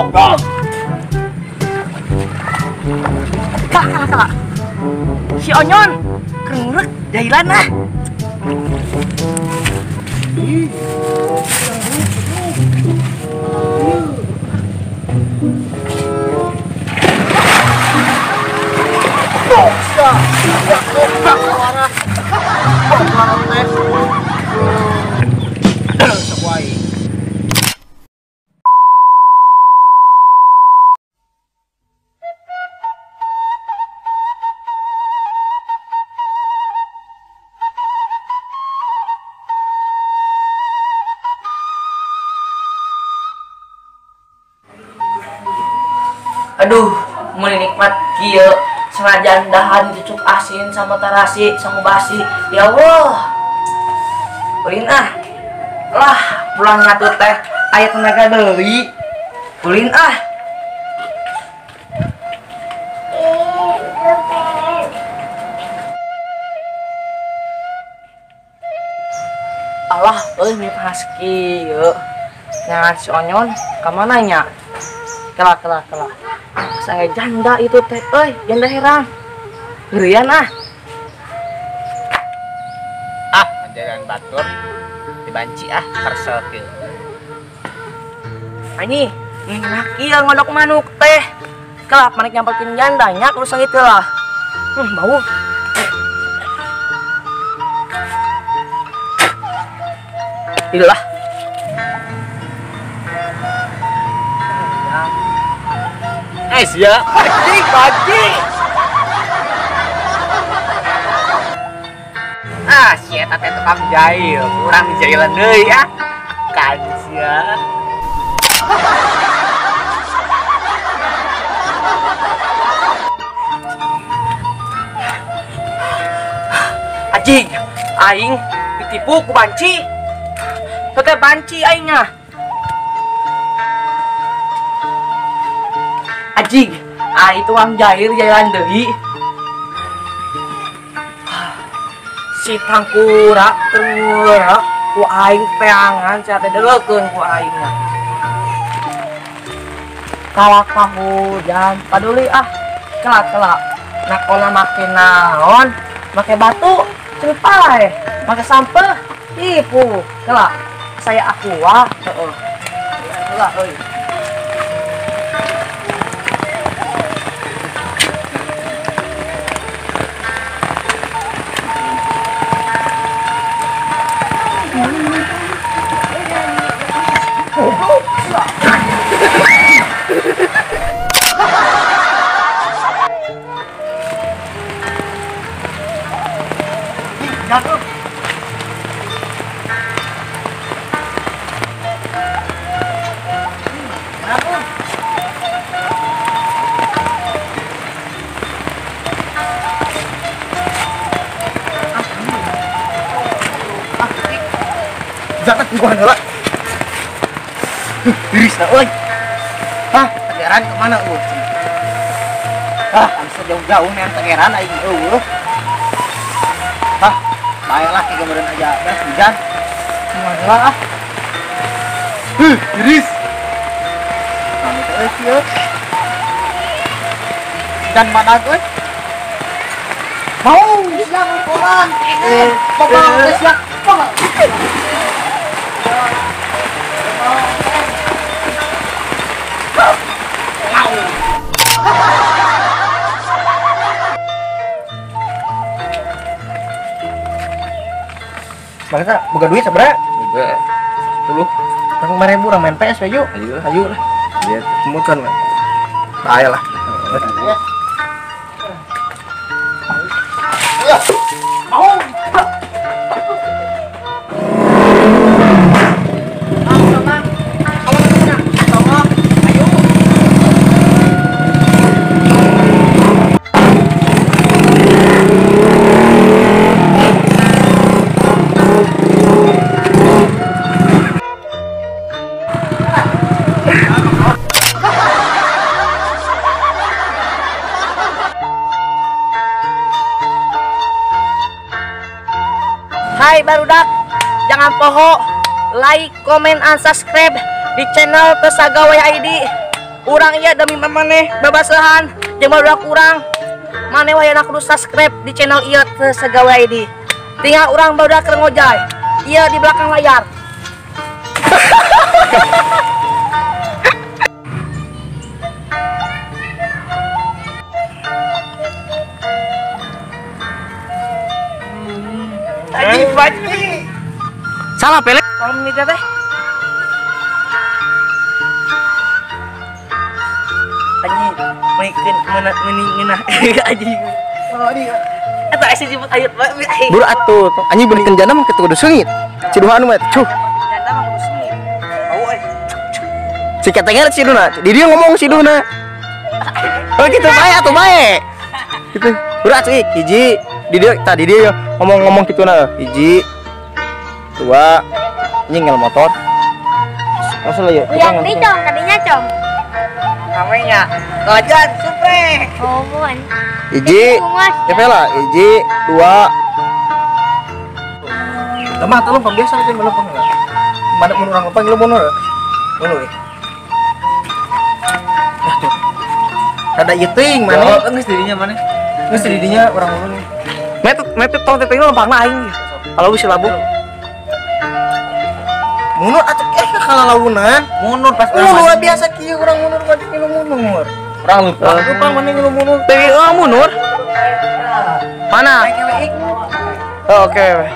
Goblok. Kak, kak, kak. Si Onyon kerek jailan ah. Aduh, meuni nikmat kieu senajan dahan cucuk asin sama tarasi sama basi. Ya Allah. Ulin ah. Lah, pulang ngatuh teh aya tenaga deui. Ulin ah. Allah, euy mi panas kieu. Nyangan si Onyon ka mana nya? Kelah kelah kelah. Saya janda itu teh, euy, janda herang. Ngerian ah. Ah, jalan batur dibanci ah, karsel kieu. Anjing, ngeunah kieu ngodok manuk teh. Kelap manik nyamperkeun janda nya kudu sangit lah. Bau. Ilah. Sia. Anjing, anjing. Ah, sia eta teh tukang jahil. Urang dijailan deui ah. Kan sia. Anjing, aing ditipu ku banci. Teh banci aingnya. Anjing, ah itu tukang jahil jalan deui. Si tangkura tengura ku aing peangan sia teh deleukeun ku aingna. Kalak hujan paduli ah, kelak-kelak. Nakona make naon? Make batu, cempai, make sampah, tipu, kelak. Saya aqua, heeh. Kelak euy. Jatuh. Jangan gua heula. Iris na euy. Hah, tegeran ke mana eueuh? Hah, bisa jauh-jauh neang tegeran aing eueuh. Hah, bae lah kieu meureun aja beres hujan. Kumaha ah. Huh, iris. Nah, itu euy kieu. Dan mana euy? Mau siang koran. Pokoknya siang. Bangsa, boga duit seberapa? Boga 10. Rang 5.000 rang main PS we yuk. Ayo. Ayo lah. Iya, kemudian lah. Ayo lah. Mau. Hai barudak, jangan poho like, comment, and subscribe di channel Teu Sagawe ID. Urang ieu demi maneh babasahan jeung barudak urang. Maneh wayahna kudu subscribe di channel ieu Teu Sagawe ID. Tinggal urang barudak keur ngojay. Ieu di belakang layar. Anjing banci. Salah pelek. Kalau menit teh. Anjing, meunikeun meuni ngeunah anjing. Oh dia. Eta isi jemput ayut bae. Buru atuh. Anjing beulikeun janda mah kitu kudu seungit. Ciduhan mah cuh. Janda mah kudu seungit. Bau euy. Si ketenger ciduna. Di dia ngomong ciduna. Oh gitu bae atuh bae. Gitu. Buru atuh hiji. Di dia tadi dia ngomong-ngomong gitu nah. Hiji. Dua. Anjing ngel motor. Langsung lah ya. Uyang nih cong, tadinya cong. Namanya Kajan Supre. Oh, bukan. Hiji. Ya lah, hiji, dua. Lemah tolong pembiasa aja melempang lah. Mana mun urang lempang lu mundur. Mundur. Ya tuh. Kada ieu teuing maneh. Geus dirinya maneh. Geus dirinya urang mundur. Metut tong teh lempang aing. Kalau bisa labu. Mundur atuh kalalaunan. Mundur pas urang biasa kieu urang mundur maju ngilu mundur. Urang lupa. Lupa maneh ngilu mundur. Teh urang mundur. Mana? Oh, oke.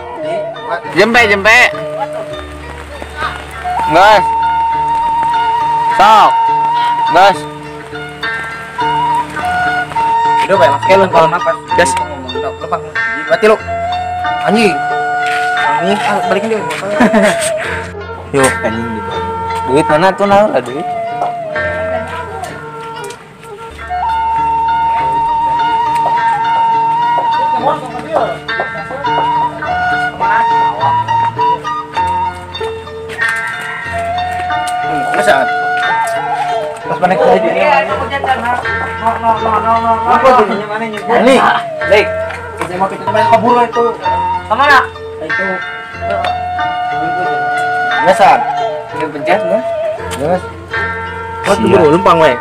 Jempe. Gas. Sok. Gas. Udah bae make lempang napas. Gas. Lempang. Berarti lu. Anjing. Anjing, balikin dia. Yo, anjing di duit mana tuh naon lah duit. Masa? Pas mana ke aja. Ini, Lek. Saya mau kita main kabur itu. Sama nak? Itu. Biasa. Ini pencet enggak? Yes. Oh, tunggu lempang we.